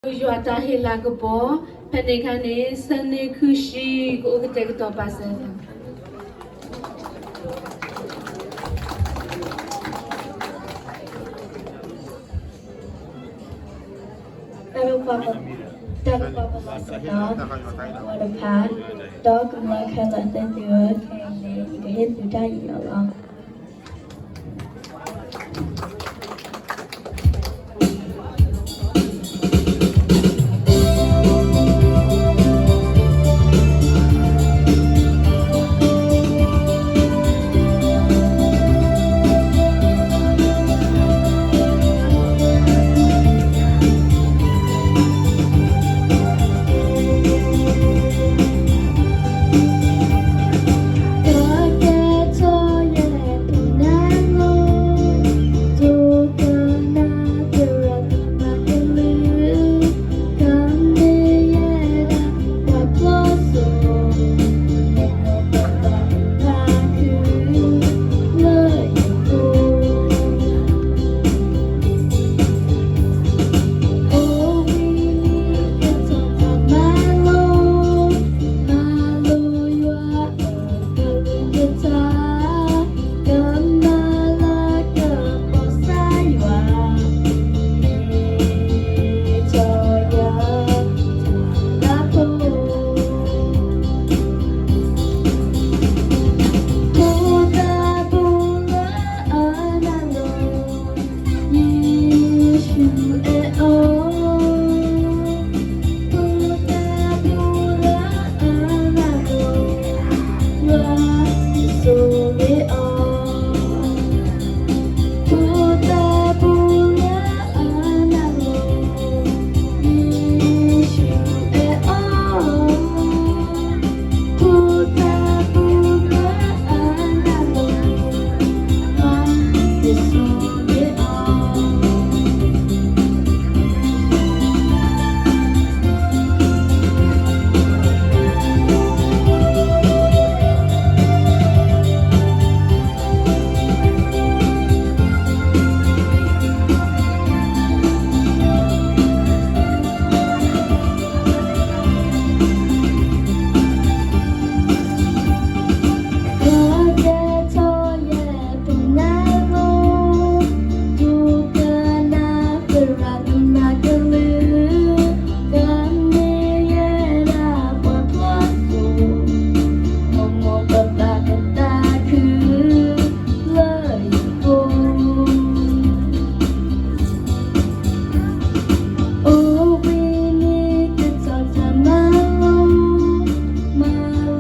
ယွၤတၢ်ဟ့ၣ်လၤကပီၤ, ဖဲန့ၣ်အခါန့ၣ် ဆၢန့ၢ်ခုၣ်ဆံ ကအိၣ်ကတဲာ်ကတီၤပာ်စၢၤ တၢ်ကပီၤပလီၢ်စ့ၢ်ကီး တၢ်ကပီၤပလီၢ်စ့ၢ်ကီးတဖၣ်, ဒီးကမျၢၢ်ခဲလၢာ်သ့ၣ်သုဧၢ, ခဲအံၤန့ၣ် ယကဟ့ၣ်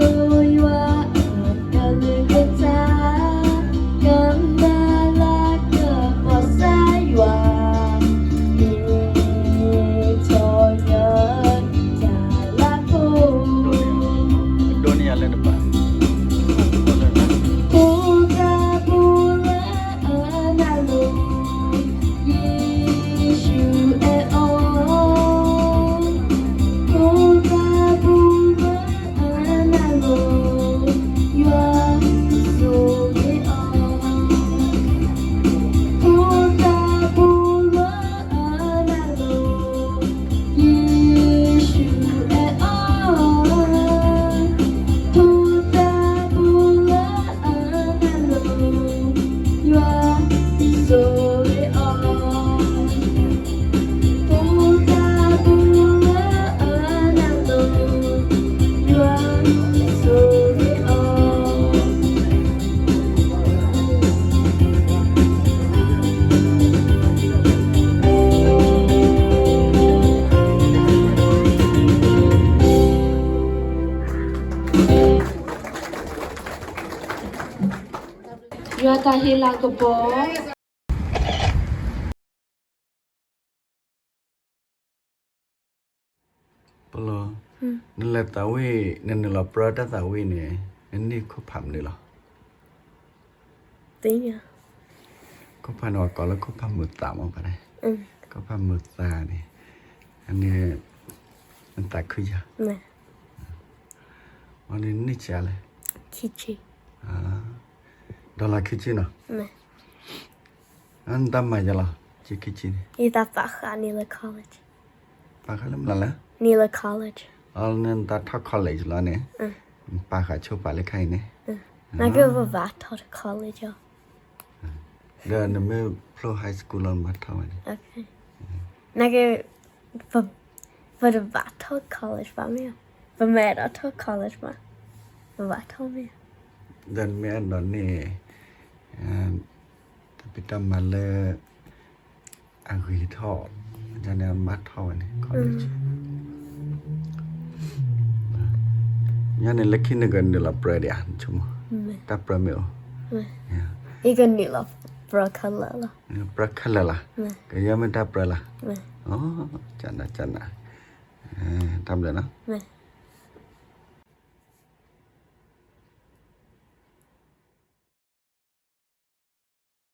သုတၢ်အံၤအီၤလီၤ. ယွၤတၢ်ဟ့ၣ်လၤကပီၤ ပလီၤ, နလဲၤသးဝံၣ် နနုာ်လီၤပြၢတၢ်သးဝံၣ်န့ၣ် နန့ၢ်ခိၣ်ဖးမနုၤလီၤ. ခိၣ်ဖးန့ၣ် ပှၤကိးလၢခိၣ်ဖးမုာ်သးမ့ၢ်ပန့ၣ်, ခိၣ်ဖးမုာ်သးန့ၣ် အန့ၣ် နသးခုယၤ, အန့ၣ်န့ၢ်ဆံးလဲၣ်, ဒီလၣ်ခံဆံနီၤ, နတၢ်မၤယၤလီၤ, ခံဆံန့ၣ် ယသးဃးန့ၣ်လၢ college, ပာ်ဃာ်လၢမနုၤလဲၣ်. နံၣ်လၢ college. အီ နတၢ်ထီၣ် college လီၤန့ၣ်, ပာ်ဃာ်ဆိပာ်လၢခဲအံၤန့ၣ်, နာ်က့ ပဘၣ်ထီၣ် college အီၤ, ဒီးနမ့ၢ်ဖျိ high school လီၤ နဘၣ်ထီၣ်ဝဲန့ၣ်, နာ်က့ ပတဘၣ်ထီၣ် college ဘၣ်မ့ၢ်, ပမ့ၢ်အဲၣ်ဒိးထီၣ် college ဘၣ်, ပဘၣ်ထီၣ်မ့ၢ်, ဒီးနမ့ၢ်အဲၣ်ဒိးန့ၣ် တၢ်ဖံးတၢ်မၤလၢ အဂ့ၤထီၣ်, ယန့ၣ်မၤထီၣ်ဝဲန့ၣ် college, ယန့ၣ်လၢခံနကနုာ်လီၤပြၢဒံးဧါ, နဆိကမိၣ်, တၢ်ပြၢမ့ၢ်အိၣ်, ယကနုာ်လီၤ ပြၢ color လီၤ, ပြၢ color လီၤ, ကယဲၢ်မ့ၢ်တၢ်ပြၢလီၤ, ကနၤကနၤ, တၢ်ဘျုးနီၤ.